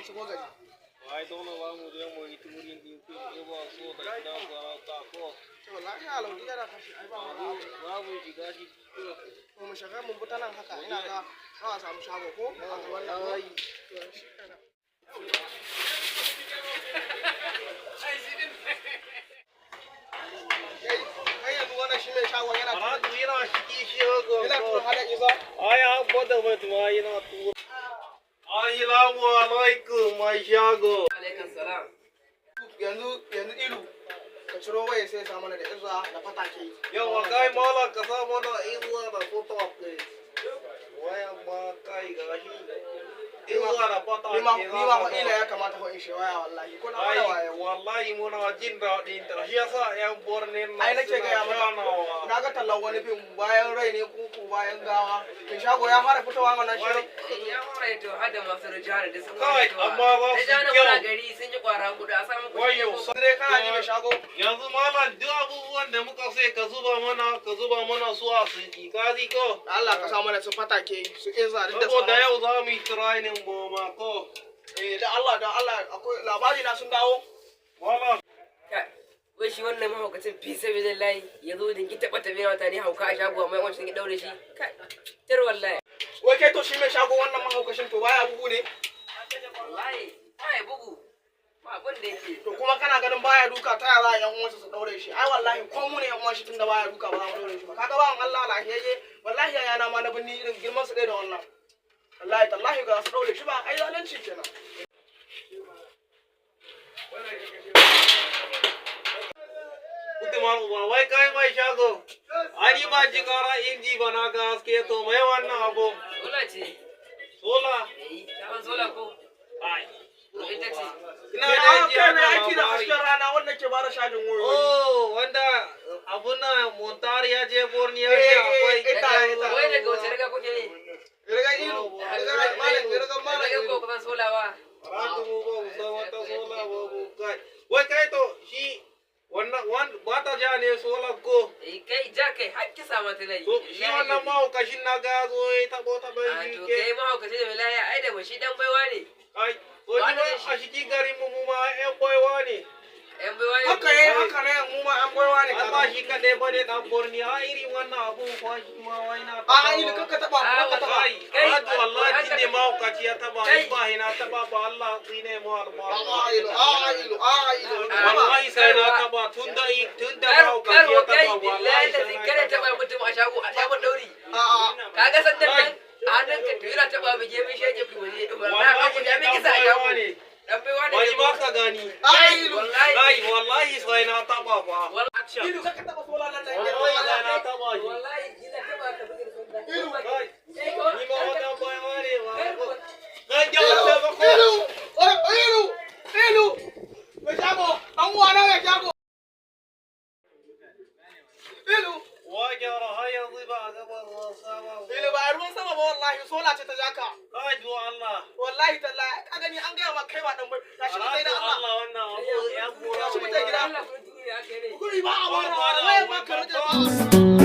Mun shigo gari. Ai dole za mu je mu yi turin din fim ɗin ba so da gidan sarauta ko. To lafiya lau, gida da kashi ai ba wani abu. Za mu shiga shi. To mu shiga, mun bi ta nan haka, ina ga za a samu shago ko a gaban nan ko? To shi kenan. Kai, kai, yanzu wannan shi mai shagon yana Alhaji yana shiki shago. yana tura hada iza. Ai abba da mutuwa yana tura. Assalamu alaikum, mai shago. Alaikum salam. Yanzu yanzu ilu ka ciro waye sai ya sa mana da iza da fatake. Yawa kai malam, ka sa mana izuwa da fatake. Wayan ma kai gashi. Izuwa da fatake. Ni ma fa ila ya kamata fa in shi waya, wallahi ko na waya Ai wayo. Wallahi muna jin daɗin ta. Shi yasa 'yan birnin nan Ai nake suna gaya maka shanawa. Na ga tallan wani fim, bayan rai ne kuku bayan gawa. Mai shago ya fara fitowa wannan shirin. Ya fara to har da masu rijana da sun fara Kai, fitowa. amma za su Rijana kyau. muna gari sun yi kwara hudu a samu kuɗi. Wayo, ko- Sai kana ji mai shago. Yanzu malam, duk abubuwan da muka sai ka zuba mana su a siki, ka ji ko? Allah ka sa mana su fatake, su iza duk da Saboda sauransu. yau za mu yi training goma ko. Eh, da Allah, da Allah, akwai labari na sun dawo. Malam, Kai, wai shi wannan mahaukacin fi sabilillahi ya zo dinki taɓa tafiya mutane hauka a shago, amma yawancin sun ki daure shi. Kai, tir wallahi. Wai kai, to shi mai shago wannan mahaukacin to baya bugu ne? Wallahi, ba bugu. Ba abin da yake. To kuma kana ganin baya duka, ta yaya za a yan uwansa su daure shi? Ai wallahi ko mu ne yan uwan shi, tunda baya duka ba za mu daure shi ba. Kaga bawan Allah lafiyayye, wallahi yayana ma na binni irin girman su ɗaya da wannan. Wallahi tallahi ga su daure shi ba, ai zalunci kenan. Kutumar uba, wai kai mai shago. Ani ba ji kara inji ba, na ga haske, to mai wannan abu. Sola ce. Sola. Eh, ta ban sola ko? Ai. To ita ce. Ina Mai da ji kai mai ana aiki da labari. hasken rana wanda ke bada shajin wayoyi. Oh, wanda abun nan Montar ya je Borneo Eh, ya eh, akwai. ita. Wai daga wace riga kuke ne? Riga ilu, riga malam, riga malam Riga ko ilu. kusan sola ba. Ratu mu ba mu san wata sola ba mu kai. Wai kai, to shi wannan ba ta ja ne sola ko? Eh, kai ja kai har kisa mata nayi. To shi wannan mahaukacin na ga zo ya taɓo taɓo A shi to ke. kai mahaukaci da wilaya ai da shi dan baiwa ne. Ai, to ni ma a cikin garin mu mu ma ƴan baiwa ne. Yan baiwa ne. Haka ne, haka ne, mu ma an baiwa ne Allah kaga. shi kaɗai ba ne ɗan Borneo, a irin wannan abun fa shi ma wai na A a ilu kakka taba, kakka taba. Kai, Ratu wallahi tun ne mahaukaci ya taɓa, Kai. in ba na taɓa ba Allah tsine mu albarka. A ilu, a ilu, a ilu. Wallahi sai na taɓa tun da Kar mahaukaci ya kai taɓa billahi wallahi da sai na kada taɓa. taba mutum a shagon dauri. A a. Kaga sandan nan a hannun ka to yana taba bige mai shege ku waje. Wallahi ka ku Wallahi ya ni mai ɗan kisa a baiwa shago. ne. Dan baiwa ne. Wani ba ka gani. A ilu. Wallahi. Kai, wallahi sai na taɓa fa. Ilu kakka taba sola nan da Wallahi sai na taɓa shi. Wallahi ina taba ka buge da sanda. Ilu. Kai, Kai ko ni ma wata baiwa ne ba. Kai Zan gyara taimako. Ilu, ilu, ilu. Mai shago, dan uwana mai shago. Ilu, Wa gyara, har yanzu ba a gaba ruwan sama ba. ilu ba ruwan sama ba, wallahi sola ce ta jaka. Kai, do Allah. Wallahi tallahi ka gani an gaya ma kai ba dan bai. Tashi mu tai da Allah. Allah wannan abu ya gora. Tashi mu tai gida. Allah kun tuni aka yi ne. Guri ba a Ba wara, da wayan ma ka rike ba.